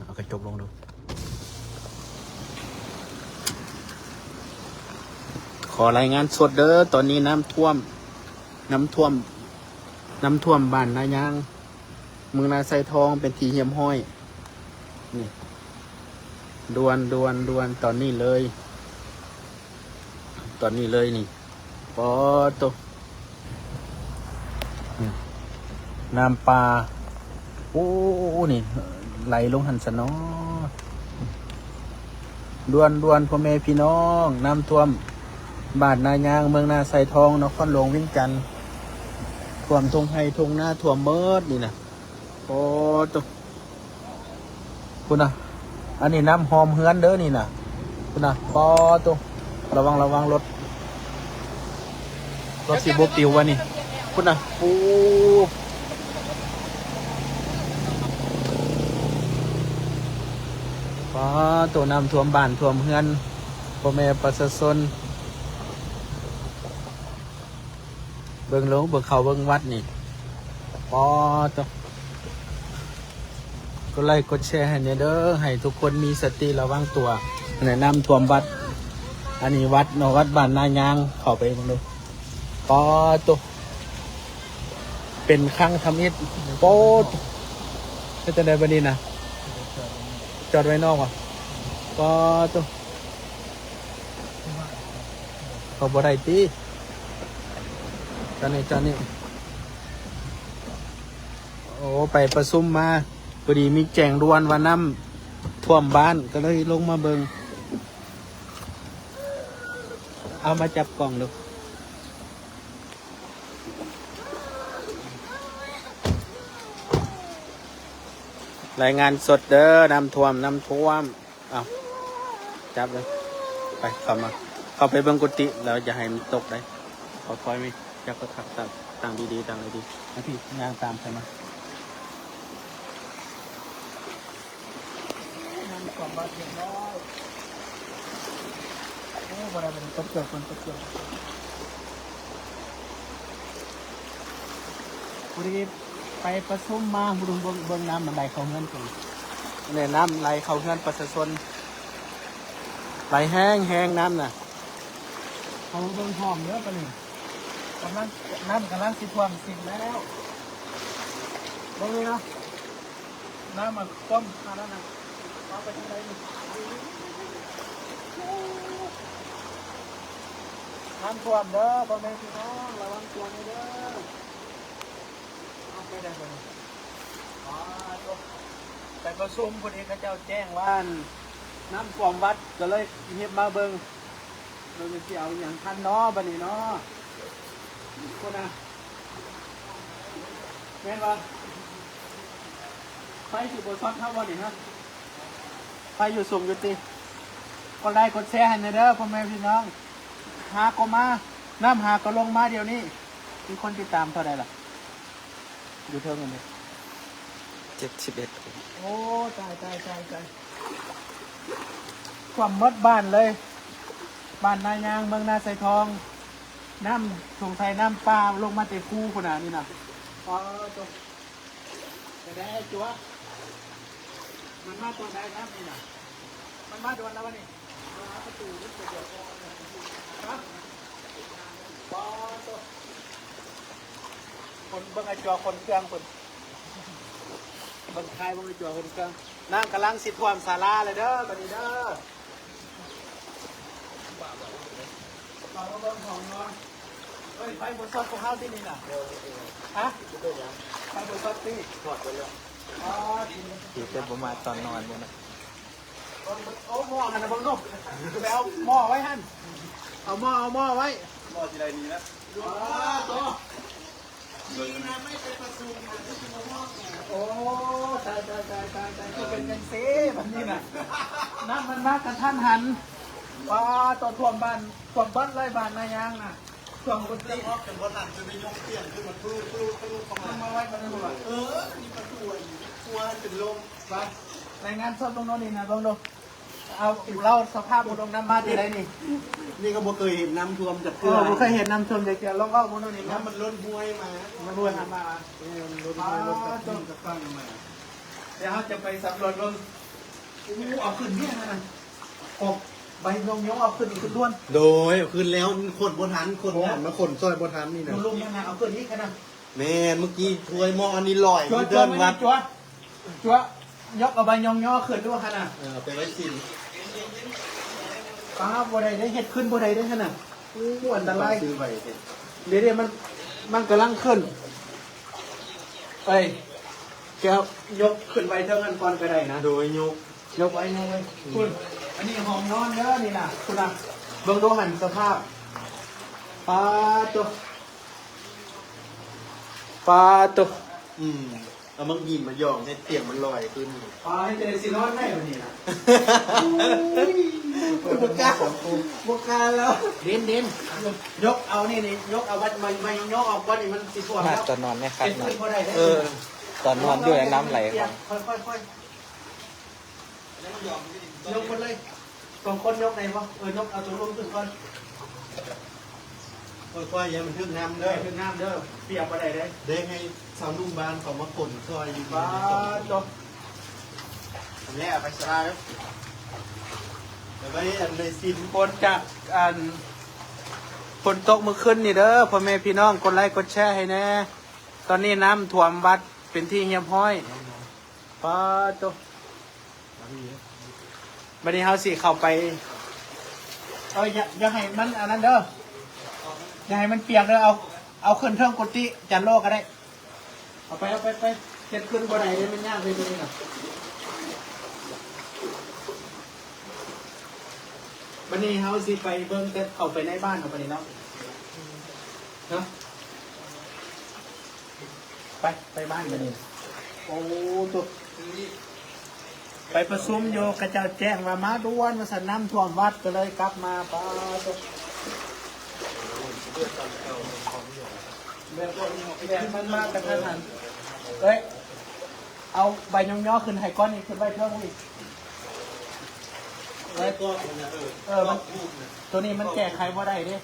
ເອົາກະຈົກລົງດູ. ຂໍລາຍງານສົດເດີ ຕອນນີ້ນ້ຳຖ້ວມ ນ້ຳຖ້ວມ ນ້ຳຖ້ວມບ້ານນາຍາງ ເມືອງນາຊາຍທອງ ເປັນທີ່ຮຽບຮ້ອຍ. ນີ້ ດ່ວນ ດ່ວນ ດ່ວນ ຕອນນີ້ເລີຍ ຕອນນີ້ເລີຍນີ້. ປາໂຕ ນີ້ ນ້ຳປ່າ ໂອ້ ນີ້ ໄຫຼລົງຫັ້ນຊະເນາະ. ດ່ວນໆ ພໍ່ແມ່ພີ່ນ້ອງ ນ້ຳຖ້ວມບ້ານນາຍາງ ເມືອງນາຊາຍທອງ ນະຄອນຫຼວງວຽງຈັນ ຖ້ວມທົ່ງໄຮ່ທົ່ງນາ ຖ້ວມໝົດນີ້ນະ. ໂອ້ໂຕ ພຸ້ນນະ ອັນນີ້ນ້ຳຫ້ອມເຮືອນເດີນີ້ນະ. ພຸ້ນນະ ປາໂຕ ລະວັງ ລະວັງ ລົດ ລົດຊິບໍ່ປິວວະນີ້. ພຸ້ນນະ ໂອ້ ປາໂຕ ນ້ຳຖ້ວມບ້ານຖ້ວມເຮືອນ ພໍ່ແມ່ປະຊາຊົນ. ເບິ່ງໂລດ ເບິ່ງເຂົ້າເບິ່ງວັດນີ້ ປາໂຕ ກົດໄລກົດແຊໃຫ້ແດ່ເດີ ໃຫ້ທຸກຄົນມີສະຕິລະວັງຕົວ. ແນະນຳຖ້ວມວັດ ອັນນີ້ວັດເນາະ ວັດບ້ານນາຍາງ ເຂົ້າໄປເບິ່ງດູ. ປາໂຕ ເປັນຄັງທຳອິດ ໂປດ ເຮັດຈັ່ງໃດບັດນີ້ນະ ຈອດໄວ້ນອກຫວາ? ປາໂຕ ເຂົ້າບໍ່ໄດ້ຕິ ຈານນີ້ ຈານນີ້. ໂອ້ ໄປປະຊຸມມາ ພໍດີມີແຈ້ງດ່ວນວ່ານ້ຳຖ້ວມບ້ານ ກໍເລີຍລົງມາເບິ່ງ. ເອົາມາຈັບກ້ອງດູ ລາຍງານສົດເດີ ນ້ຳຖ້ວມ ນ້ຳຖ້ວມ. ເອົາ ຈັບເລີຍ ໄປ ເຂົ້າມາ ເຂົ້າໄປເບິ່ງກຸຕິ ແລ້ວຢ່າໃຫ້ມັນຕົກໄດ໋ ຄ່ອຍໆ ມີ ຈັບຄັກໆ ຕັ້ງ ຕັ້ງດີໆ ຕັ້ງດີໆ ມາພີ້ ຍ່າງຕາມຂ້ອຍມາ. ນ້ຳຖ້ວມບາດຮຽບຮ້ອຍ ໂອ້ ບໍ່ໄດ້ ບໍ່ໄດ້ ຕົກເກືອບກ່ອນ ຕົກເກືອບ ພໍດີ ໄປປະຊຸມມາ ເບິ່ງ ເບິ່ງ ເບິ່ງນ້ຳມັນໄຫຼເຂົ້າເຮືອນເພິ່ນ ແນະ ນ້ຳໄຫຼເຂົ້າເຮືອນປະຊາຊົນ ໄຫຼແຮງແຮງນ້ຳນະ. ເຮົາເບິ່ງພ້ອມເດີ ປານນີ້ກຳລັງ ນ້ຳກຳລັງຊິຖ້ວມສິ້ນແລ້ວ ເບິ່ງນີ້ເນາະ ນ້ຳມັນຖ້ວມຂະໜາດນັ້ນນະ ເອົາໄປທາງໃດນີ້ ນ້ຳຖ້ວມເດີ ພໍ່ແມ່ພີ່ນ້ອງ ລະວັງຕົວແດ່ເດີ. ເອົາ ໄປໄດ້ບໍ່ນີ້ ປາໂຕ ໄປປະຊຸມ ພໍດີເຂົາເຈົ້າແຈ້ງວ່າ ນ້ຳຖ້ວມວັດ ກໍເລີຍຮີບມາເບິ່ງ ເບິ່ງຊິເອົາຫຍັງທັນເນາະ ບັດນີ້ເນາະ. ພຸ້ນນະ ແມ່ນບໍ່ ໄຟຊິບໍ່ຊັອດເຮົາບໍ່ນີ້ຮະ? ໄຟຢູ່ ສູງຢູ່ຕິ? ກົດໄລກົດແຊໃຫ້ແດ່ເດີ ພໍ່ແມ່ພີ່ນ້ອງ. ຫາກໍມາ ນ້ຳຫາກໍລົງມາດຽວນີ້. ມີຄົນຕິດຕາມເທົ່າໃດລະ? ຢູ່ເທິງອັນນີ້ ເຈັດສິບເອັດ ໂອ້ ຕາຍ ຕາຍ ຕາຍ ຕາຍ ຖ້ວມໝົດບ້ານເລີຍ ບ້ານນາຍາງ ເມືອງນາຊາຍທອງ. ນ້ຳ ສົງໄສນ້ຳປ່າລົງມາແຕ່ພູພຸ້ນນະ ນີ້ນະ. ປາໂຕ ເປັນໃດ ໄອ້ຈົວ ມັນມາຕອນໃດນ້ຳນີ້ນະ? ມັນມາດ່ວນແລ້ວວະນີ້? ຮະ? ປາໂຕ ຄົນເບິ່ງໄອ້ຈົວຂົນເຄື່ອງພຸ້ນ ເບິ່ງ ຖ່າຍເບິ່ງໄອ້ຈົວຂົນເຄື່ອງ. ນ້ຳກຳລັງຊິຖ້ວມສາລາແລ້ວເດີ ບັດນີ້ເດີ. ເອົາມາເບິ່ງຫ້ອງນອນ. ເອີຍ ໄຟບໍ່ຊັອດພວກເຮົາຕິນີ້ນະ? ຮະ? ໄຟບໍ່ຊັອດຕິ? ຖອດໄປແລ້ວ. ອໍ ດີແຕ່ບໍ່ມາຕອນນອນນີ້ນະ. ເອົາໝໍ້ຫັ້ນນະເບິ່ງດູ ໄປເອົາໝໍ້ໄວ້ຫັ້ນ ເອົາໝໍ້ ເອົາໝໍ້ໄວ້ ໝໍ້ຊິໄດ້ດີນະ. ອໍ ໂຕ ດີນະ ໄມ່ໄປປະຊຸມນະ ຄືຊິບໍ່ຮອດນະ. ໂອ້ ຕາຍ ຕາຍ ຕາຍ ຕາຍ ຕາຍ ຄືເປັນຈັ່ງຊີ້ບັດນີ້ນະ ນ້ຳມັນມາກະທັນຫັນ. ປາໂຕ ຖ້ວມບ້ານ ຖ້ວມເບິດເລີຍ ບ້ານນາຍາງນະ ຖ້ວມໝົດເລີຍ. ອອກກັນບໍ່ທັນ ຈົນໄດ້ຍົກຕຽງຂຶ້ນມາ ທະລຸ ທະລຸ ທະລຸເຂົ້າມາ ມາໄວ້ບັດນີ້ພຸ້ນລະ. ເອີ ນີ້ປະຕູ ອັນນີ້ຄົວຈົນລົ້ມ. ໄປ ລາຍງານສົດເບິ່ງໂນນນີ້ນະ ເບິ່ງດູ. ເອົາ ເລົ່າສະພາບບໍ່ລົງນ້ຳມາທີ່ໃດນີ້? ນີ້ກໍບໍ່ເຄີຍເຫັນນ້ຳຖ້ວມຈັກເທື່ອ. ເອີ ບໍ່ເຄີຍເຫັນນ້ຳຖ້ວມຈັກເທື່ອ. ລອງເວົ້າເບິ່ງດູນີ້ ນ້ຳມັນລົ້ນຫ້ວຍມາ ມັນລົ້ນມາ. ເອີ ມັນລົ້ນຫ້ວຍ ລົດຈະ ຈະຕັ້ງມາ. ດຽວເຮົາຈະໄປສຳຫຼວດເບິ່ງ ໂອ້ ເອົາຂຶ້ນນີ້ຫັ້ນນະ ອອກໃບຍ້ອງຍໍ ເອົາຂຶ້ນ ຂຶ້ນດ່ວນ. ໂດຍ ເອົາຂຶ້ນແລ້ວ ຂົນບໍ່ທັນ ຂົນ ໂອ້ ນະ ມາຂົນຊ່ອຍບໍ່ທັນນີ້ນະ ລົງນັ້ນນະ ເອົາຂຶ້ນອີກຫັ້ນນະ. ແມ່ນ ເມື່ອກີ້ຖ້ວຍໝໍ້ອັນນີ້ລອຍ ຈົວ ເດີນວັດ ຈົວ ຈົວ ຍົກເອົາໃບຍ້ອງຍໍຂຶ້ນດູຫັ້ນນະ. ເອີ ເອົາໄປໄວ້ສິນ. ປ້າ ບໍ່ໄດ້ເດ້ ເຮັດຂຶ້ນບໍ່ໄດ້ເດ້ຫັ້ນນະ. ໂອ້ ອັນຕະລາຍ ຊື້ໄວ້ເດ້. ເດ ເດ ມັນ ມັນກຳລັງຂຶ້ນ. ເອີຍ ແກ້ວ ຍົກຂຶ້ນໄວ້ເທິງນັ້ນກ່ອນກໍໄດ້ນະ. ໂດຍ ຍົກ ຍົກໄວ້ ຍົກໄວ້. ອືມ ພຸ້ນ ອັນນີ້ຫ້ອງນອນເດີນີ້ນະ. ພຸ້ນນະ ເບິ່ງດູຫັ້ນສະພາບ. ປາໂຕ ປາໂຕ. ອືມ ເອົາໝາກຫີນມາຢອງໃຫ້ຕຽງມັນລອຍຂຶ້ນ. ປາ ເຮັດຈັ່ງໃດຊິນອນໄດ້ບັດນີ້ນະ. ໂອ້ຍ ບໍ່ກ້າ ບໍ່ກ້າແລ້ວ. ເດັ່ນ ເດັ່ນ ຍົກເອົານີ້ ນີ້ ຍົກເອົາໃບ ໃບ ໃບຍ້ອງຍໍອອກກ່ອນ ນີ້ມັນຊິຖ້ວມແລ້ວ. ຕອນນອນແມ່ຄັກ ເຮັດຂຶ້ນບໍ່ໄດ້ເດ້. ເອີ ຕອນນອນຢູ່ ນ້ຳໄຫຼ. ຄ່ອຍໆ ຄ່ອຍໆ ຍົກໝົດເລີຍ. ສອງຄົນຍົກໄດ້ບໍ່? ເອີ ຍົກເອົາໂຕລຸ່ມຂຶ້ນກ່ອນ. ຄ່ອຍໆ ຢ່າໃຫ້ມັນຖືກນ້ຳເດີ ຢ່າໃຫ້ຖືກນ້ຳເດີ ປຽກບໍ່ໄດ້ເດ້. ເດ້ ໃຫ້ຊາວໜຸ່ມບ້ານເຂົາມາຂົນຊ່ອຍຢູ່. ປາໂຕ ອັນນີ້ເອົາໄປສະລາເດີ ໄປໄວ້ອັນໃນຊິມ. ຜົນຈາກອັນຝົນຕົກມື້ຄືນນີ້ເດີ ພໍ່ແມ່ພີ່ນ້ອງ ກົດໄລກົດແຊໃຫ້ແດ່. ຕອນນີ້ນ້ຳຖ້ວມວັດເປັນທີ່ຮຽບຮ້ອຍ. ປາໂຕ ບັດນີ້ເຮົາຊິເຂົ້າໄປ. ເອີ ຢ່າ ຢ່າໃຫ້ມັນອັນນັ້ນເດີ ຢ່າໃຫ້ມັນປຽກເດີ. ເອົາ ເອົາຂຶ້ນເທິງກຸຕິຈັນໂລກໍໄດ້. ເອົາໄປ ເອົາໄປ ໄປ. ເຮັດຂຶ້ນບໍ່ໄດ້ເດ້ ມັນຍາກເດ້ໂຕນີ້ນະ. ບັດນີ້ເຮົາຊິໄປເບິ່ງ ແຕ່ເຂົ້າໄປໃນບ້ານເຮົາບັດນີ້ເນາະ ເນາະ. ໄປ ໄປບ້ານບັດນີ້. ໂອ້ ໂຕ ໄປປະຊຸມຢູ່ ເຂົາເຈົ້າແຈ້ງວ່າມາດ່ວນວ່າຊັ້ນ ນ້ຳຖ້ວມວັດ ກໍເລີຍກັບມາ. ປາໂຕ ແບບ ແບບມັນມາກະທັນຫັນ. ເອີຍ ເອົາໃບຍ້ອງຍໍຂຶ້ນໃຫ້ກ່ອນນີ້ ຂຶ້ນໄວ້ເທິງນີ້. ເອີຍ ເອີ ມັນ ໂຕນີ້ມັນແກ້ໄຂບໍ່ໄດ້ເດ້.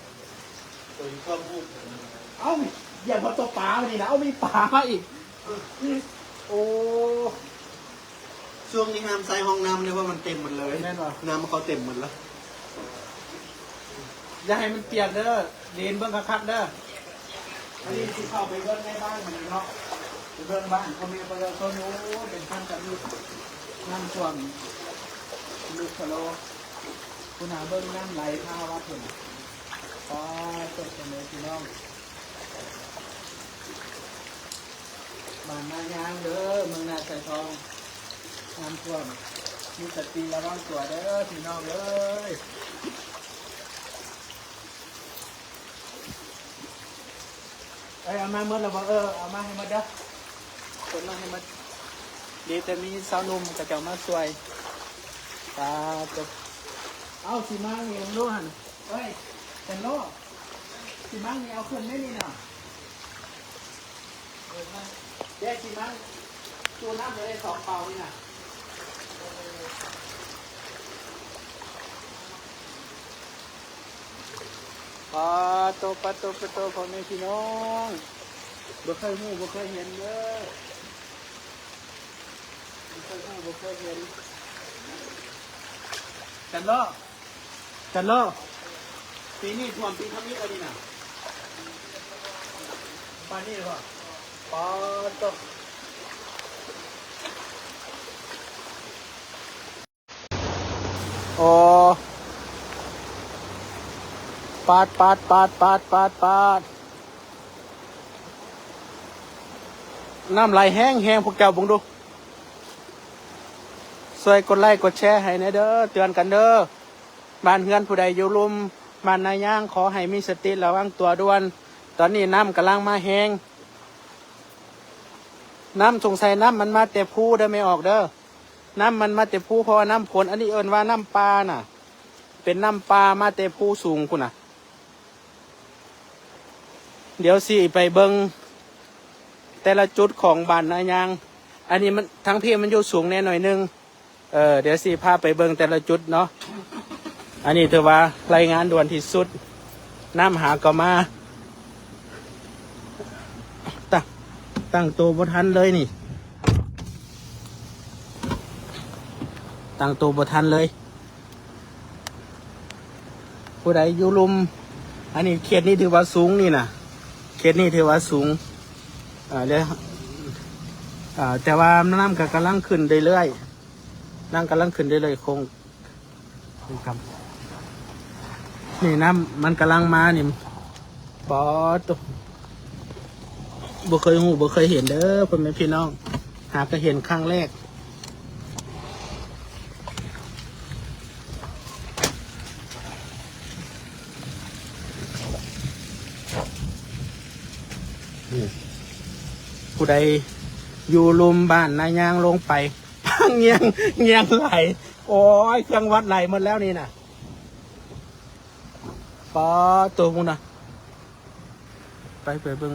ເອົ້າ ຢ່າມາຕົກປາມື້ນີ້ນະ. ເອົາ ມີປາມາອີກ. ໂອ້ ຊ່ວງນີ້ຫ້າມໃຊ້ຫ້ອງນ້ຳເດ້ ເພາະມັນເຕັມໝົດເລີຍ. ແມ່ນບໍ່? ນ້ຳມັນເຂົ້າເຕັມໝົດແລ້ວ. ຢ່າໃຫ້ມັນປຽກເດີ ດີນເບິ່ງຄັກໆເດີ. ອັນນີ້ຊິເຂົ້າໄປເບິ່ງໃນບ້ານມັນເນາະ ໄປເບິ່ງບ້ານພໍ່ແມ່ປະຊາຊົນ. ໂອ້ ເປັນຂັ້ນກັນຢູ່ ນ້ຳຖ້ວມ ລຸກສະໂລ ພຸ້ນນະ ເບິ່ງນ້ຳໄຫຼພາວັດພຸ້ນ. ປາໂຕ ພໍ່ແມ່ພີ່ນ້ອງ ບ້ານນາຍາງເດີ ເມືອງນາຊາຍທອງ ນ້ຳຖ້ວມ ມີສະຕິລະວັງຕົວເດີພີ່ນ້ອງເອີຍ. ເອີຍ ເອົາມາໝົດແລ້ວບໍ່? ເອີ ເອົາມາໃຫ້ໝົດເດີ ເອົາມາໃຫ້ໝົດ. ດີແຕ່ມີຊາວໜຸ່ມເຂົາເຈົ້າມາຊ່ວຍ. ປາໂຕ ເອົາ ຊິມາຫຍັງໂລຫັ້ນ? ເອີຍ ຈັນໂລ ຊິມານີ້ ເອົາຂຶ້ນແມ່ນີ້ນະ. ເດ້ ຊິມາ ຕູ້ນ້ຳໄດ້ສອງເປົານີ້ນະ. ປາໂຕ ປາໂຕ ປາໂຕ ພໍ່ແມ່ພີ່ນ້ອງ ບໍ່ເຄີຍຮູ້ ບໍ່ເຄີຍເຫັນເດີ ບໍ່ເຄີຍຮູ້ ບໍ່ເຄີຍເຫັນ. ຈັນໂລ ຈັນໂລ ປີນີ້ຖ້ວມປີທຳອິດອັນນີ້ນະ ປານນີ້ເລີຍບໍ່? ປາໂຕ. ໂອ້ ປາດ ປາດ ປາດ ປາດ ປາດ ປາດ ນ້ຳໄຫຼແຮງໆ ພວກເຈົ້າເບິ່ງດູ. ຊ່ວຍກົດໄລກົດແຊໃຫ້ແດ່ເດີ ເຕືອນກັນເດີ. ບ້ານເຮືອນຜູ້ໃດຢູ່ລຸ່ມບ້ານນາຍາງ ຂໍໃຫ້ມີສະຕິລະວັງຕົວດ່ວນ. ຕອນນີ້ນ້ຳກຳລັງມາແຮງ. ນ້ຳ ສົງໄສນ້ຳມັນມາແຕ່ພູເດີ ແມ່ອອກເດີ. ນ້ຳມັນມາແຕ່ພູ ເພາະວ່ານ້ຳຝົນ. ອັນນີ້ເອີ້ນວ່ານ້ຳປ່ານະ ເປັນນ້ຳປ່າມາແຕ່ພູສູງພຸ້ນນະ. ດຽວຊິໄປເບິ່ງແຕ່ລະຈຸດຂອງບ້ານນາຍາງ. ອັນນີ້ມັນ ທາງພີ້ມັນຢູ່ສູງແດ່ໜ້ອຍໜຶ່ງ. ເອີ ດຽວຊິພາໄປເບິ່ງແຕ່ລະຈຸດເນາະ. ອັນນີ້ຖືວ່າລາຍງານດ່ວນທີ່ສຸດ. ນ້ຳຫາກໍມາ ຕັ້ງ ຕັ້ງໂຕບໍ່ທັນເລີຍນີ້. ຕັ້ງໂຕບໍ່ທັນເລີຍ. ຜູ້ໃດຢູ່ລຸ່ມ ອັນນີ້ເຂດນີ້ຖືວ່າສູງນີ້ນະ ເຂດນີ້ຖືວ່າສູງ ອ່າ ແລ້ວ ອ່າ ແຕ່ວ່ານ້ຳກໍກຳລັງຂຶ້ນເລື້ອຍໆ ນ້ຳກຳລັງຂຶ້ນເລື້ອຍໆ ໂຄ້ງ ນີ້ ນ້ຳມັນກຳລັງມານີ້ ປາດໂທ້ ບໍ່ເຄີຍຮູ້ ບໍ່ເຄີຍເຫັນເດີ້ ພໍ່ແມ່ພີ່ນ້ອງ ຫາກໍເຫັນຄັ້ງແລກ. ຜູ້ໃດຢູ່ລຸ່ມບ້ານນາຍາງລົງໄປ ງຽງ ງຽງໄຫຼ ໂອ້ຍ ເຄື່ອງວັດໄຫຼໝົດແລ້ວນີ້ນະ. ປາດໂທ້ ພຸ້ນນະ ໄປ ໄປເບິ່ງ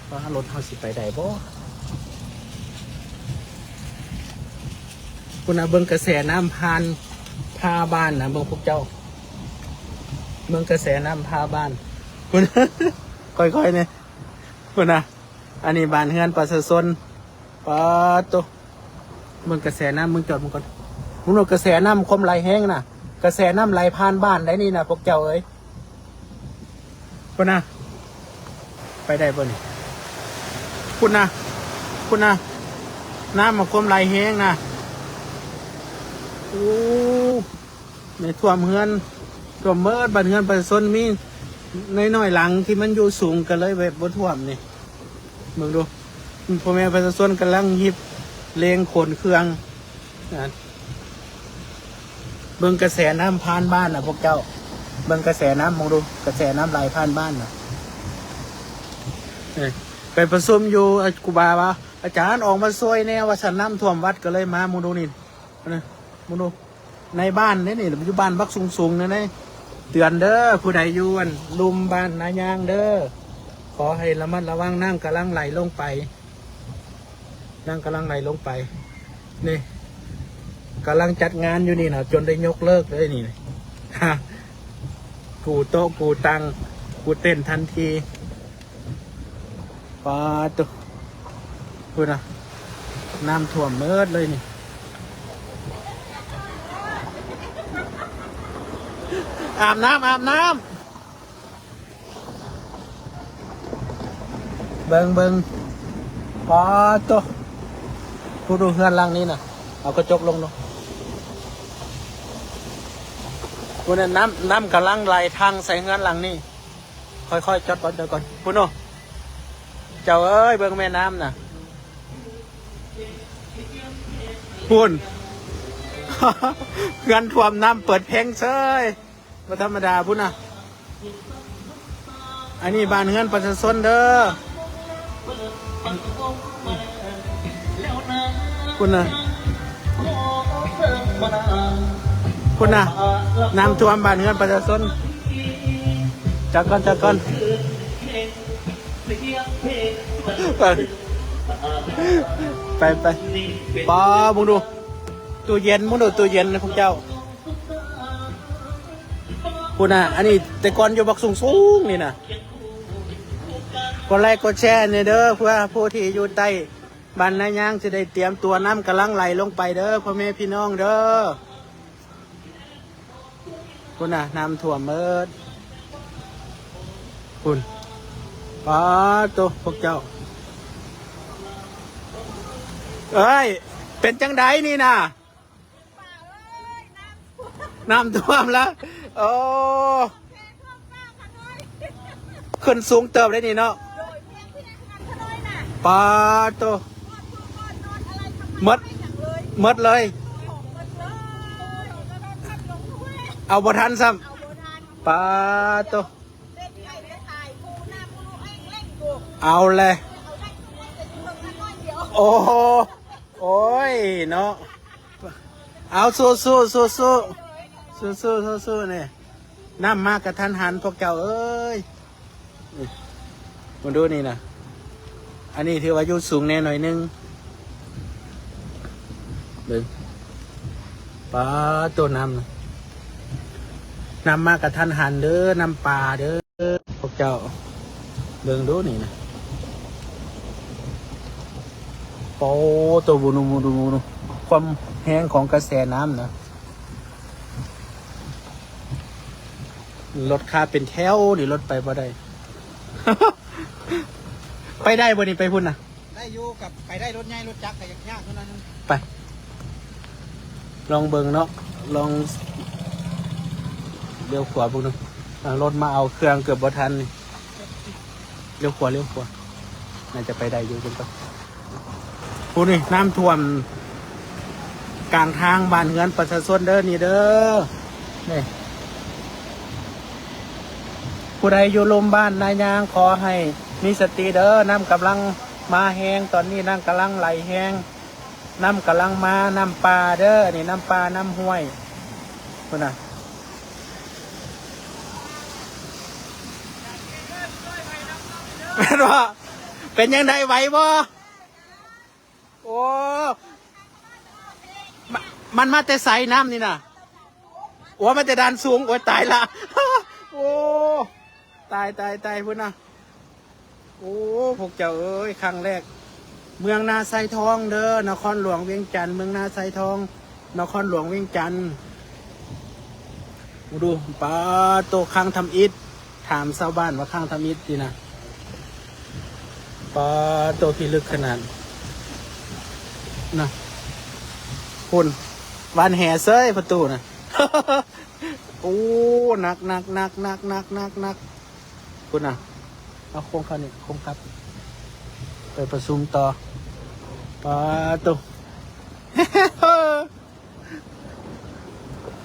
ວ່າລົດເຮົາຊິໄປໄດ້ບໍ່. ພຸ້ນນະ ເບິ່ງກະແສນ້ຳຜ່ານ ຜ່າບ້ານນະ ເບິ່ງພວກເຈົ້າ ເບິ່ງກະແສນ້ຳຜ່າບ້ານ ພຸ້ນ ຄ່ອຍໆ ນີ້ ພຸ້ນນະ ອັນນີ້ບ້ານເຮືອນປະຊາຊົນ. ປາດໂທ້ ເບິ່ງກະແສນ້ຳ ເບິ່ງ ຈອດເບິ່ງກ່ອນ ເບິ່ງໂລດ ກະແສນ້ຳຄວາມໄຫຼແຮງນະ ກະແສນ້ຳໄຫຼຜ່ານບ້ານໄດ໋ນີ້ນະ ພວກເຈົ້າເອີຍ ພຸ້ນນະ ໄປໄດ້ບໍ່ນີ້ ພຸ້ນນະ ພຸ້ນນະ ນ້ຳມັນຄວາມໄຫຼແຮງນະ ໂອ້ ນີ້ຖ້ວມເຮືອນ ຖ້ວມເໝິດ ບ້ານເຮືອນປະຊາຊົນ ມີນ້ອຍໆ ຫຼັງທີ່ມັນຢູ່ສູງ ກໍເລີຍແບບບໍ່ຖ້ວມນີ້. ເບິ່ງດູ ພໍ່ແມ່ປະຊາຊົນກຳລັງຮີບເລັ່ງຂົນເຄື່ອງ ເບິ່ງກະແສນ້ຳຜ່ານບ້ານນະພວກເຈົ້າ ເບິ່ງກະແສນ້ຳ ເບິ່ງດູ ກະແສນ້ຳໄຫຼຜ່ານບ້ານນະ. ເອີ ໄປປະຊຸມຢູ່ ຄູບາວ່າ ອາຈານອອກມາຊ່ວຍແດ່ວ່າຊັ້ນ ນ້ຳຖ້ວມວັດ ກໍເລີຍມາ ເບິ່ງດູນີ້ ເບິ່ງດູ. ໃນບ້ານເດ້ນີ້ ຢູ່ບ້ານບັກສູງໆ ນັ້ນເດ້ ເຕືອນເດີ ຜູ້ໃດຢູ່ອັນລຸ່ມບ້ານນາຍາງເດີ ຂໍໃຫ້ລະມັດລະວັງ ນ້ຳກຳລັງໄຫຼລົງໄປ ນ້ຳກຳລັງໄຫຼລົງໄປ ນີ້ ກຳລັງຈັດງານຢູ່ນີ້ນະ ຈົນໄດ້ຍົກເລີກເລີຍນີ້ ກູ້ໂຕະ ກູ້ຕັ່ງ ກູ້ເຕັນທັນທີ. ປາດໂທ້ ພຸ້ນນະ ນ້ຳຖ້ວມເໝິດເລີຍນີ້ ອາບນ້ຳ ອາບນ້ຳ ເບິ່ງ ເບິ່ງ ປາດໂທ້ ຜູ້ດູເຮືອນຫຼັງນີ້ນະ ເອົາກະຈົກລົງເນາະ ພຸ້ນນະ ນ້ຳ ນ້ຳກຳລັງໄຫຼທັ່ງໃສ່ເຮືອນຫຼັງນີ້. ຄ່ອຍໆ ຈອດກ່ອນ ຈອດກ່ອນ ພຸ້ນໂອ້ ເຈົ້າເອີຍ ເບິ່ງແມ່ນ້ຳນະ ພຸ້ນ ເຮືອນຖ້ວມ ນ້ຳເປີດເພງເສີຍ ບໍ່ທຳມະດາ ພຸ້ນນະ ອັນນີ້ບ້ານເຮືອນປະຊາຊົນເດີ. ພຸ້ນນະ ພຸ້ນນະ ນ້ຳຖ້ວມບ້ານເຮືອນປະຊາຊົນ ຈອດກ່ອນ ຈອດກ່ອນ ໄປ ໄປ ໄປ ປ້າ ເບິ່ງດູ ຕູ້ເຢັນ ເບິ່ງດູ ຕູ້ເຢັນນະພວກເຈົ້າ. ພຸ້ນນະ ອັນນີ້ແຕ່ກ່ອນຢູ່ບັກສູງໆ ນີ້ນະ ກົດໄລກົດແຊແດ່ເດີ ເພື່ອຜູ້ທີ່ຢູ່ໃຕ້ບ້ານນາຍາງ ຊິໄດ້ຕຽມຕົວ ນ້ຳກຳລັງໄຫຼລົງໄປເດີ ພໍ່ແມ່ພີ່ນ້ອງເດີ ພຸ້ນນະ ນ້ຳຖ້ວມເໝິດ ພຸ້ນ ປາດໂທ້ ພວກເຈົ້າ ເອີຍ ເປັນຈັ່ງໃດນີ້ນະ? ນ້ຳຖ້ວມແລ້ວ ໂອ້ ຂຶ້ນສູງເຕີບເດ້ນີ້ເນາະ ປາດໂທ້ ໝົດ ໝົດເລີຍ ເອົາບໍ່ທັນຊ້ຳ ປາດໂທ້ ເອົາແຫຼະ ໂອ້ ໂອ້ຍເນາະ ເອົາ ສູ້ໆ ສູ້ໆ ສູ້ໆ ສູ້ໆ ນີ້ ນ້ຳມາກະທັນຫັນພວກເຈົ້າເອີຍ ນີ້ ມາດູນີ້ນະ ອັນນີ້ຖືວ່າຢູ່ສູງແດ່ໜ້ອຍໜຶ່ງ ເບິ່ງ ປາດໂທ້ ນ້ຳ ນ້ຳມາກະທັນຫັນເດີ ນ້ຳປ່າເດີ ພວກເຈົ້າ ເບິ່ງດູນີ້ນະ ໂອ້ ໂຕ ບຸນູ ບຸນູ ຄວາມ ແຮງຂອງກະແສນ້ຳນະ. ລົດຄາເປັນແຖວນີ້ ລົດໄປບໍ່ໄດ້. ໄປໄດ້ບໍ່ນີ້ ໄປພຸ້ນນະ? ໄດ້ຢູ່ ກັບໄປໄດ້ ລົດໃຫຍ່ລົດຈັກກະຍາກໆ ເທົ່ານັ້ນ. ໄປ ລອງເບິ່ງເນາະ ລອງລ້ຽວຂວາເບິ່ງດູ. ອ່າ ລົດມາເອົາເຄື່ອງເກືອບບໍ່ທັນນີ້. ລ້ຽວຂວາ ລ້ຽວຂວາ ໜ້າຈະໄປໄດ້ຢູ່. ເບິ່ງກ່ອນ ພຸ້ນນີ້ ນ້ຳຖ້ວມກາງທາງບ້ານເຮືອນປະຊາຊົນເດີ ນີ້ເດີ ນີ້. ຜູ້ໃດຢູ່ລຸ່ມບ້ານນາຍາງ ຂໍໃຫ້ມີສະຕິເດີ ນ້ຳກຳລັງມາແຮງ ຕອນນີ້ນ້ຳກຳລັງໄຫຼແຮງ ນ້ຳກຳລັງມາ ນ້ຳປ່າເດີ ອັນນີ້ນ້ຳປ່າ ນ້ຳຫ້ວຍ ພຸ້ນນະ. ແມ່ນບໍ່? ເປັນຈັ່ງໃດ ໄຫວບໍ່? ໂອ້ ມະ ມັນມາແຕ່ໃສນ້ຳນີ້ນະ? ໂອ້ ມາແຕ່ດ້ານສູງ. ໂອ້ຍ ຕາຍລະ ໂອ້ ຕາຍ ຕາຍ ຕາຍ ພຸ້ນນະ. ໂອ້ ພວກເຈົ້າເອີຍ ຄັ້ງແລກ ເມືອງນາຊາຍທອງເດີ ນະຄອນຫຼວງວຽງຈັນ ເມືອງນາຊາຍທອງ ນະຄອນຫຼວງວຽງຈັນ. ໂອ້ ດູ ປາໂຕ ຄັງທຳອິດ ຖາມຊາວບ້ານວ່າຄັງທຳອິດຕິນະ. ປາໂຕ ພິລຶກຂະໜາດນະ ພຸ້ນ ຫວ່ານແຫເສີຍປະຕູນະ. ໂອ້ ໜັກໆໆໆໆໆ ພຸ້ນນະ. ເອົາໂຄ້ງເຂົ້ານີ້ ໂຄ້ງກັບ ໄປປະຊຸມຕໍ່. ປາໂຕ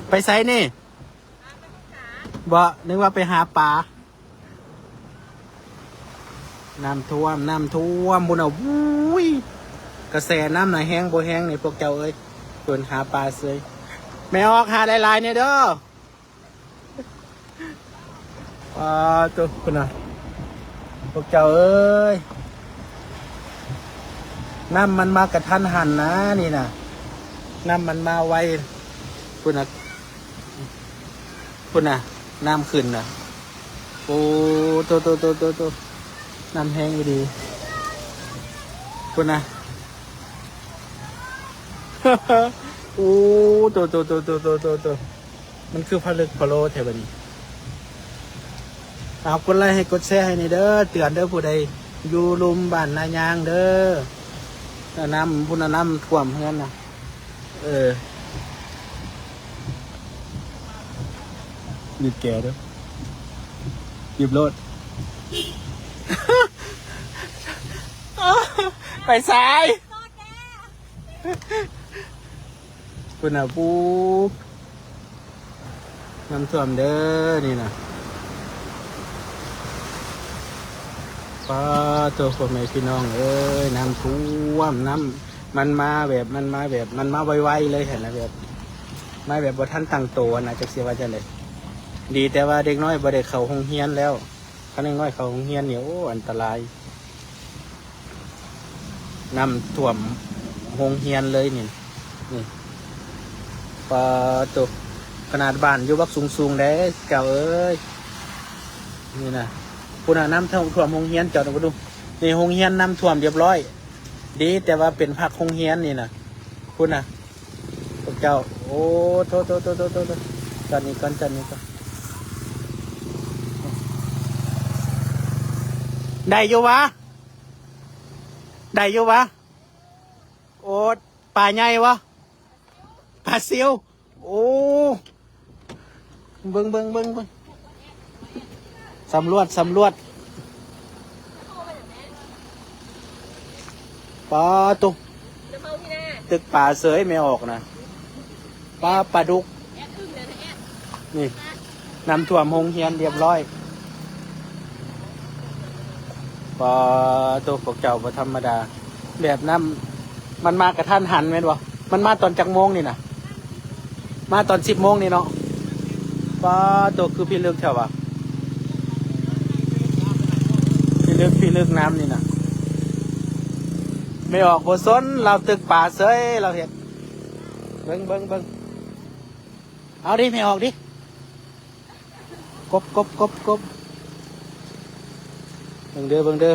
ໄປໃສນີ້? ບໍ່ ນຶກວ່າໄປຫາປາ. ນ້ຳຖ້ວມ ນ້ຳຖ້ວມ ພຸ້ນນະ. ໂອ້ຍ ກະແສນ້ຳນະ ແຮງບໍ່ແຮງນີ້ພວກເຈົ້າເອີຍ ເພິ່ນຫາປາເສີຍ. ແມ່ອອກ ຫາຫຼາຍໆແດ່ເດີ. ປາໂຕ ພຸ້ນນະ ພວກເຈົ້າເອີຍ ນ້ຳມັນມາກະທັນຫັນນະ ນີ້ນະ ນ້ຳມັນມາໄວ ພຸ້ນນະ. ພຸ້ນນະ ນ້ຳຂຶ້ນນະ. ໂອ້ ໂຕ ໂຕ ນ້ຳແຮງອີ່ຫຼີ ພຸ້ນນະ. ໂອ້ ໂຕ ໂຕ ມັນຄືຜະລຶກຜະໂລແທ້ບາດນີ້. ເອົາ ກົດໄລໃຫ້ ກົດແຊໃຫ້ແດ່ເດີ ເຕືອນເດີ ຜູ້ໃດຢູ່ລຸ່ມບ້ານນາຍາງເດີ ນ້ຳ ພຸ້ນນະ ນ້ຳຖ້ວມເຮືອນນະ. ເອີ ບີບແກເດີ ບີບໂລດ. ໄປໃສ? ພຸ້ນນະ ປູ ນ້ຳຖ້ວມເດີ ນີ້ນະ. ປາໂຕ ພໍ່ແມ່ພີ່ນ້ອງເອີຍ ນ້ຳຖ້ວມ ນ້ຳ ມັນມາແບບ ມັນມາແບບ ມັນມາໄວໆເລີຍຫັ້ນນະ ແບບ ມາແບບບໍ່ທັນຕັ້ງໂຕຫັ້ນນະ ຈັກຊິວ່າຈັ່ງໃດ. ດີແຕ່ວ່າເດັກນ້ອຍບໍ່ໄດ້ເຂົ້າໂຮງຮຽນແລ້ວ. ຄັນເດັກນ້ອຍເຂົ້າໂຮງຮຽນນີ້ ໂອ້ ອັນຕະລາຍ. ນ້ຳຖ້ວມໂຮງຮຽນເລີຍນີ້ ນີ້. ປາໂຕ ຂະໜາດບ້ານຢູ່ບັກສູງໆເດ້ເຈົ້າເອີຍ ນີ້ນະ. ພຸ້ນນະ ນ້ຳຖ້ວມໂຮງຮຽນເຈົ້ານະ ເບິ່ງດູ. ນີ້ໂຮງຮຽນນ້ຳຖ້ວມຮຽບຮ້ອຍ. ດີແຕ່ວ່າເປັນພັກໂຮງຮຽນນີ້ນະ ພຸ້ນນະ ພວກເຈົ້າ. ໂອ້ ໂທ ໂທ ຈອດນີ້ກ່ອນ ຈອດນີ້ກ່ອນ. ໄດ້ຢູ່ຫວາ? ໄດ້ຢູ່ຫວາ? ໂອ້ ປາໃຫຍ່ບໍ່? ປາຊິວ. ໂອ້ ເບິ່ງ ເບິ່ງ ເບິ່ງ ເບິ່ງ ສຳຫຼວດ ສຳຫຼວດ. ປາໂຕ ຕຶກປາເສີຍແມ່ອອກນະ. ປາ ປາດຸກ. ນີ້ ນ້ຳຖ້ວມໂຮງຮຽນຮຽບຮ້ອຍ. ປາໂຕ ພວກເຈົ້າບໍ່ທຳມະດາ. ແບບນ້ຳມັນມາກະທັນຫັນແມ່ນບໍ່? ມັນມາຕອນຈັກໂມງນີ້ນະ? ມາຕອນສິບໂມງນີ້ເນາະ. ປາໂຕ ຄືພິລຶກແທ້ຫວາ? ພິລຶກ ພິລຶກນ້ຳນີ້ນະ. ແມ່ອອກບໍ່ສົນ ລາວຕຶກປາເສີຍ ລາວເຮັດ. ເບິ່ງ ເບິ່ງ ເບິ່ງ. ເອົາດິ ແມ່ອອກດິ. ກົບ ກົບ ກົບ ກົບ. ເບິ່ງເດີ ເບິ່ງເດີ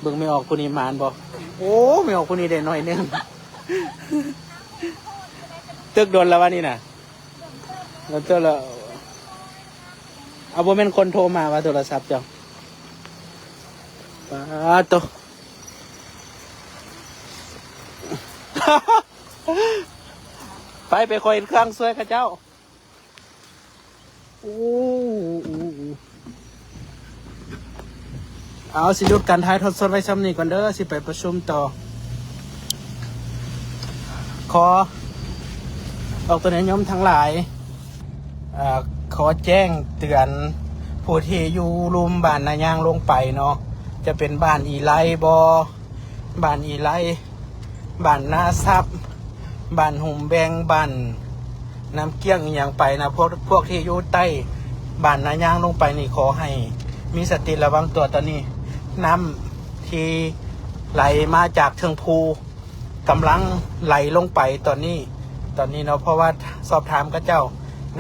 ເບິ່ງແມ່ອອກຜູ້ນີ້ໝານບໍ່? ໂອ້ ແມ່ອອກຜູ້ນີ້ໄດ້ໜ້ອຍໜຶ່ງ. ຕຶກດົນແລ້ວວະນີ້ນະ? ດົນເຕີບແລ້ວ. ເອົາ ບໍ່ແມ່ນຄົນໂທມາວ່າໂທລະສັບເຈົ້າ? ປາດໂຕ. ໄປ ໄປ ຂ້ອຍເຮັດເຄື່ອງຊ່ວຍເຂົາເຈົ້າ. ໂອ້ ໂອ້ ໂອ້ ເອົາ ຊິຢຸດການຖ່າຍທອດສົດໄວ້ຊ່ຳນີ້ກ່ອນເດີ ຊິໄປປະຊຸມຕໍ່. ຂໍອອກຕົວແນຍໂຍມທັງຫຼາຍ ເອີ ຂໍແຈ້ງເຕືອນຜູ້ທີ່ຢູ່ລຸ່ມບ້ານນາຍາງລົງໄປເນາະ ຈະເປັນບ້ານອີໄລບໍ ບ້ານອີໄລ ບ້ານນາຊັບ ບ້ານຫຸມແບງ ບ້ານນ້ຳກ້ຽງອີ່ຫຍັງໄປນະ ພວກ ພວກທີ່ຢູ່ໃຕ້ບ້ານນາຍາງລົງໄປນີ້ ຂໍໃຫ້ມີສະຕິລະວັງຕົວ. ຕອນນີ້ນ້ຳທີ່ໄຫຼມາຈາກເທິງພູກຳລັງໄຫຼລົງໄປຕອນນີ້ ຕອນນີ້ເນາະ ເພາະວ່າສອບຖາມເຂົາເຈົ້າ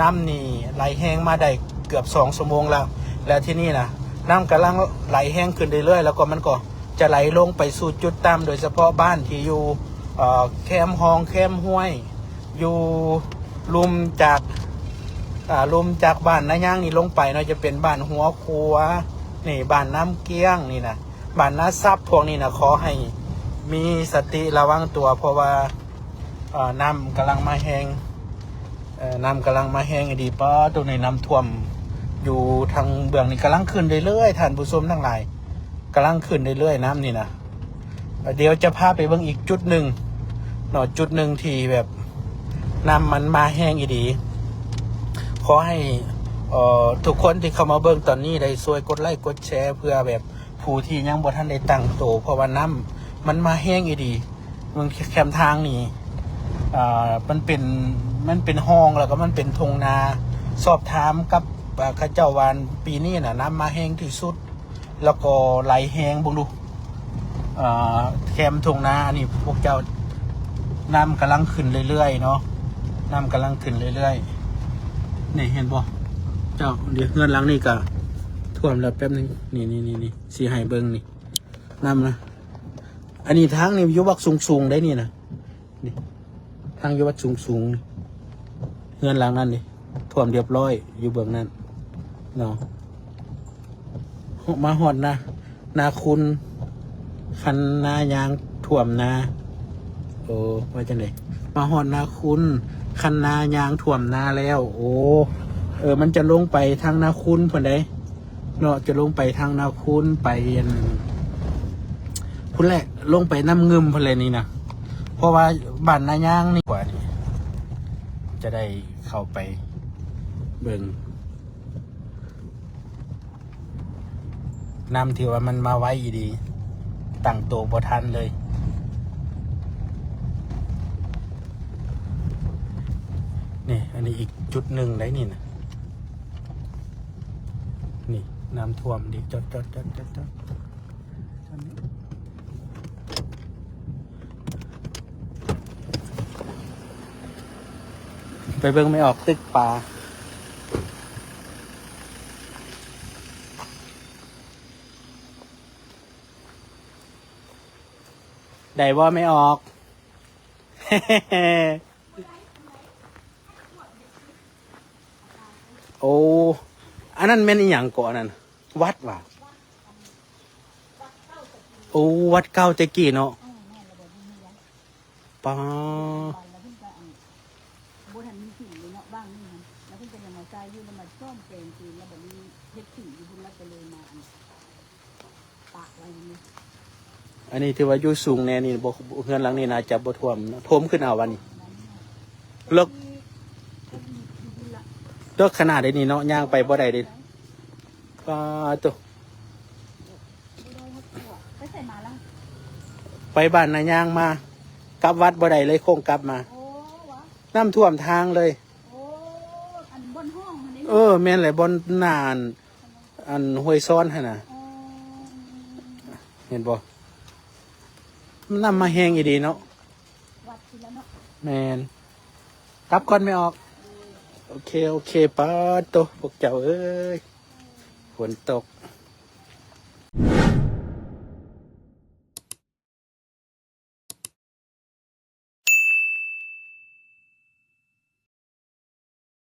ນ້ຳນີ້ໄຫຼແຮງມາໄດ້ເກືອບສອງຊົ່ວໂມງແລ້ວ ແລ້ວທີນີ້ນະ ນ້ຳກຳລັງໄຫຼແຮງຂຶ້ນເລື້ອຍໆ ແລ້ວກໍມັນກໍ ຈະໄຫຼລົງໄປສູ່ຈຸດຕ່ຳ ໂດຍສະເພາະບ້ານທີ່ຢູ່ ເອີ ແຄມຮ່ອງ ແຄມຫ້ວຍ ຢູ່ລຸ່ມຈາກ ອ່າ ລຸ່ມຈາກບ້ານນາຍາງນີ້ລົງໄປເນາະ ຈະເປັນບ້ານຫົວຂົວ ນີ້ ບ້ານນ້ຳກ້ຽງນີ້ນະ ບ້ານນາຊັບ ພວກນີ້ນະ ຂໍໃຫ້ມີສະຕິລະວັງຕົວ ເພາະວ່າ ເອີ ນ້ຳກຳລັງມາແຮງ ເອີ ນ້ຳກຳລັງມາແຮງອີ່ຫຼີ. ປາດໂຕ ນີ້ນ້ຳຖ້ວມຢູ່ທາງເບື້ອງນີ້ກຳລັງຂຶ້ນເລື້ອຍໆ ທ່ານຜູ້ຊົມທັງຫຼາຍ ກຳລັງຂຶ້ນເລື້ອຍໆ ນ້ຳນີ້ນະ. ດຽວຈະພາໄປເບິ່ງອີກຈຸດໜຶ່ງເນາະ ຈຸດໜຶ່ງທີ່ແບບນ້ຳມັນມາແຮງອີ່ຫຼີ. ຂໍໃຫ້ ເອີ ທຸກຄົນທີ່ເຂົ້າມາເບິ່ງຕອນນີ້ໄດ້ຊ່ວຍກົດໄລ້ກົດແຊ ເພື່ອແບບ ຜູ້ທີ່ຍັງບໍ່ທັນໄດ້ຕັ້ງໂຕ ເພາະວ່ານ້ຳມັນມາແຮງອີ່ຫຼີ. ເບິ່ງແຄມທາງນີ້ ເອີ ມັນເປັນ ມັນເປັນຮ່ອງ ແລ້ວກໍມັນເປັນທົ່ງນາ. ສອບຖາມກັບ ເອີ ເຂົາເຈົ້າວ່າປີນີ້ນະ ນ້ຳມາແຮງທີ່ສຸດ ແລ້ວກໍໄຫຼແຮງ. ເບິ່ງດູ ເອີ ແຄມທົ່ງນາອັນນີ້ພວກເຈົ້າ ນ້ຳກຳລັງຂຶ້ນເລື້ອຍໆເນາະ ນ້ຳກຳລັງຂຶ້ນເລື້ອຍໆ. ນີ້ເຫັນບໍ່ເຈົ້າ? ເຮືອນຫຼັງນີ້ກະຖ້ວມແລ້ວ ແປັບໜຶ່ງ ນີ້ໆ ຊິໃຫ້ເບິ່ງນີ້ ນ້ຳນະ ອັນນີ້ທາງນີ້ຢູ່ວັດສູງໆ ໄດ໋ນີ້ນະ ນີ້ ທາງຢູ່ວັດສູງໆ ເຮືອນຫຼັງນັ້ນນີ້ຖ້ວມຮຽບຮ້ອຍ ຢູ່ເບື້ອງນັ້ນເນາະ. ມາຮອດນາ ນາຄຸນ ຄັນນາຍາງຖ້ວມນາ ໂອ້ ວ່າຈັ່ງໃດ? ມາຮອດນາຄຸນ ຄັນນາຍາງຖ້ວມນາແລ້ວ. ໂອ້ ເອີ ມັນຈະລົງໄປທາງນາຄຸນພຸ້ນໃດ໋ ເນາະ ຈະລົງໄປທາງນາຄູນ ໄປອັນ ພຸ້ນແຫຼະ ລົງໄປນ້ຳງື່ມພຸ້ນແຫຼະນີ້ນະ ເພາະວ່າບ້ານນາຍາງນີ້ກວ່ານີ້ ຈະໄດ້ເຂົ້າໄປເບິ່ງ ນ້ຳທີ່ວ່າມັນມາໄວອີ່ຫຼີ ຕັ້ງໂຕບໍ່ທັນເລີຍ. ນີ້ ອັນນີ້ອີກຈຸດໜຶ່ງໄດ໋ນີ້ນະ ນີ້ນ້ຳຖ້ວມເດ້ ຈອດ ຈອດ ຈອດ ຈອດ ຈອດ ໄປເບິ່ງແມ່ອອກຕຶກປາ ໄດ້ບໍ່ແມ່ອອກ? ໂອ້ ອັນນັ້ນແມ່ນອີ່ຫຍັງເກາະ ອັນນັ້ນ ວັດຫວາ? ໂອ້ ວັດເກົ່າແຕ່ກີ້ເນາະ ປາ ບໍ່ທັນມີສິງເລີຍເນາະ ບາງນີ້ຫັ້ນ ແລ້ວເພິ່ນກໍຍັງມາໃຊ້ຢູ່ ແລ້ວມາສ້ອມແປງຄືນ ແລ້ວບັດນີ້ເຮັດສິງຢູ່ພຸ້ນ ແລ້ວກໍເລີຍມາອັນ ປະໄວ້ຢູ່ນີ້. ອັນນີ້ຖືວ່າຢູ່ສູງແນ່ນີ້ ບໍ່ ເຮືອນຫຼັງນີ້ໜ້າຈະບໍ່ຖ້ວມເນາະ ຖ້ວມຂຶ້ນເອົາຫວານີ້ ເລິກ ເລິກຂະໜາດໃດນີ້ເນາະ ຍ່າງໄປບໍ່ໄດ້ເດ້ ປາໂຕ ໄປໃສມາລະ? ໄປບ້ານນາຍາງມາ ກັບວັດບໍ່ໄດ້ເລີຍ ໂຄ້ງກັບມາ ໂອ້ ຫວາ? ນ້ຳຖ້ວມທາງເລີຍ ໂອ້ ອັນບ່ອນຫ້ອງຫັ້ນເດ້ ເອີ ແມ່ນແຫຼະ ບ່ອນໜ້າ ອັນຫ້ວຍຊ້ອນຫັ້ນນະ ອໍ ເຫັນບໍ່? ນ້ຳມາແຮງອີ່ຫຼີເນາະ ວັດພຸ້ນລະເນາະ ແມ່ນ ກັບກ່ອນແມ່ອອກ ໂອເຄ ໂອເຄ ປາໂຕ ພວກເຈົ້າເອີຍ ຝົນຕົກ